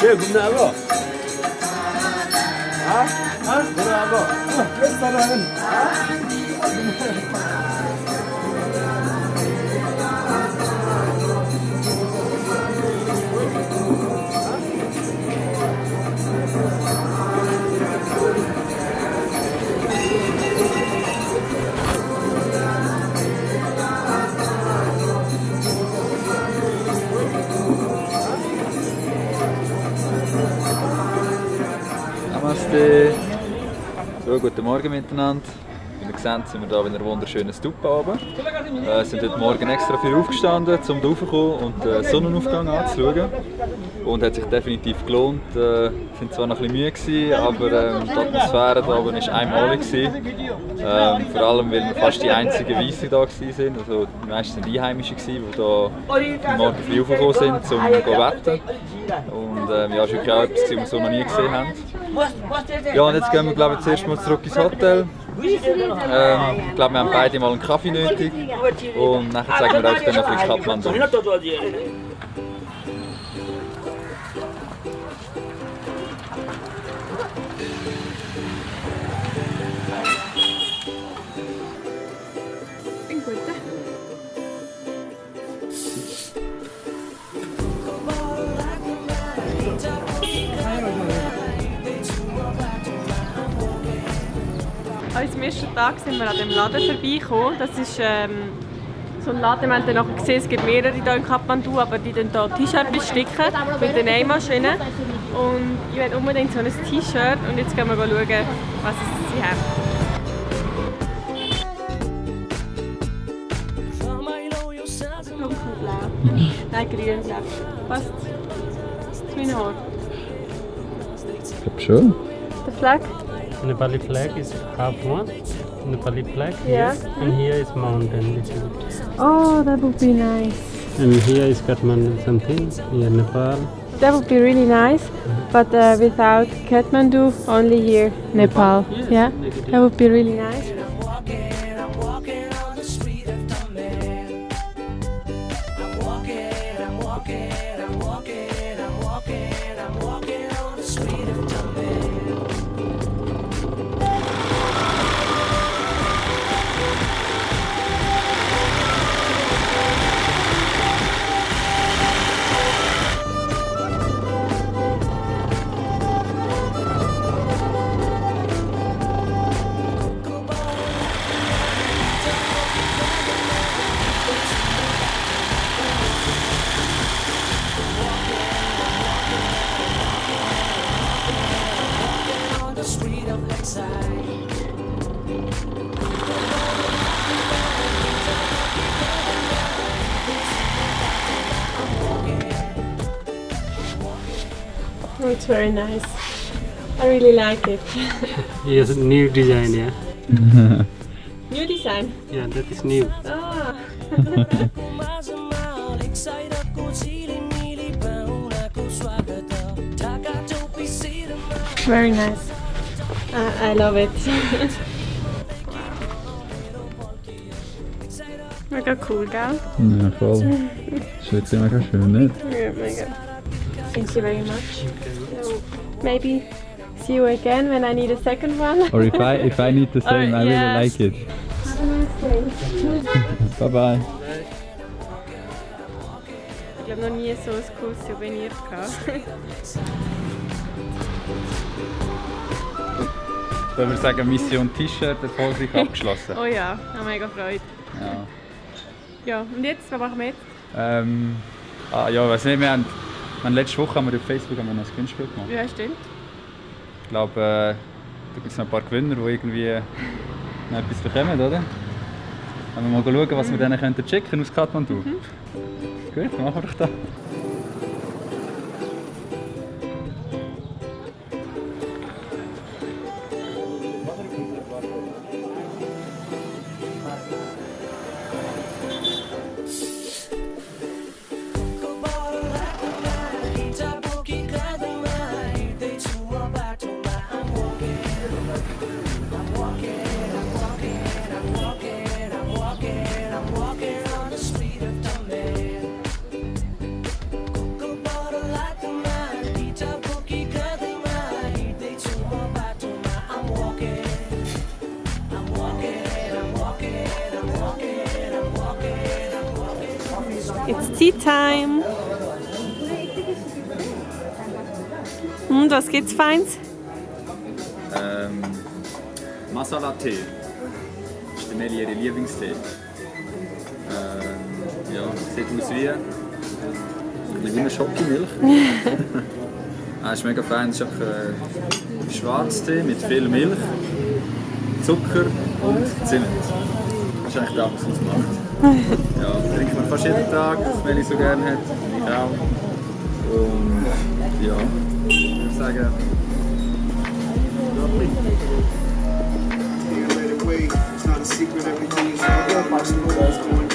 Bravo. Bravo. Namaste. So, guten Morgen miteinander. Wie ihr seht, sind wir hier in einer wunderschönen Stupa oben. Wir sind heute Morgen extra früh aufgestanden, um hier raufzukommen und den Sonnenaufgang anzuschauen. Und hat sich definitiv gelohnt. Wir waren zwar noch ein bisschen müde gewesen, aber die Atmosphäre hier oben war einmalig vor allem, weil wir fast die einzigen Weißen hier waren. Also die meisten waren Einheimische, die hier morgen früh aufgekommen sind, um zu wetten. Und ja, es war wirklich auch etwas, was wir so noch nie gesehen haben. Ja, und jetzt gehen wir, glaube ich, zuerst mal zurück ins Hotel. Ich glaube, wir haben beide mal einen Kaffee nötig. Und nachher zeigen wir euch dann noch ein bisschen Kathmandu. Am ersten Tag sind wir an dem Laden vorbeigekommen. Das ist so ein Laden, wir haben dann nachher gesehen, es gibt mehrere hier in Kathmandu, aber die dann hier T-Shirt besticken mit den Nähmaschinen. Und ich will unbedingt so ein T-Shirt und jetzt gehen wir schauen, was sie haben. Dunkelblau. Nein, grünblau. Passt zu meinem Haar. Ich glaube schon. Der Flag? Nepali flag is half one. Nepali flag Yeah. here, and here is mountain. Oh, that would be nice. And here is Kathmandu something. Here Nepal. That would be really nice, but without Kathmandu, only here, Nepal. Yeah, that would be really nice. Oh, it's very nice. I really like it. Yes, new design. Yeah. New design. Yeah, that is new. Ah. Very nice. I love it. Mega cool, gell? Ja, voll. Das ist wirklich mega schön, nicht? Yeah, mega. Thank you very much. So, maybe see you again when I need a second one. Or if I need the same, I really yes. like it. Have a nice day. Bye bye. Ich glaube noch nie so ein cooles Souvenir gehabt. Sollen wir sagen, Mission T-Shirt erfolgreich abgeschlossen? Oh ja, ich habe mega Freude. Ja. Ja, und jetzt, was machen wir jetzt? Ja, weiß nicht, wir haben letzte Woche haben wir auf Facebook noch ein Gewinnspiel gemacht. Ja, stimmt. Ich glaube, da gibt es noch ein paar Gewinner, die irgendwie noch etwas bekommen, oder? Wenn wir mal schauen, was wir denen schicken können aus Kathmandu. Gut, dann machen wir doch das. It's tea time. Und was gibt's Feins? Masala-Tee. Das ist der Nelly ihre Lieblingstee. Ja, sieht aus wie eine Schokimilch. Es ist mega fein. Es ist einfach Schwarztee mit viel Milch, Zucker und Zimt. Das ist eigentlich das, was es macht. Ja, trinkt man fast jeden Tag, das Nelly so gerne hat. Ich auch. Und ja, ich würde sagen, It's not a secret, everything is going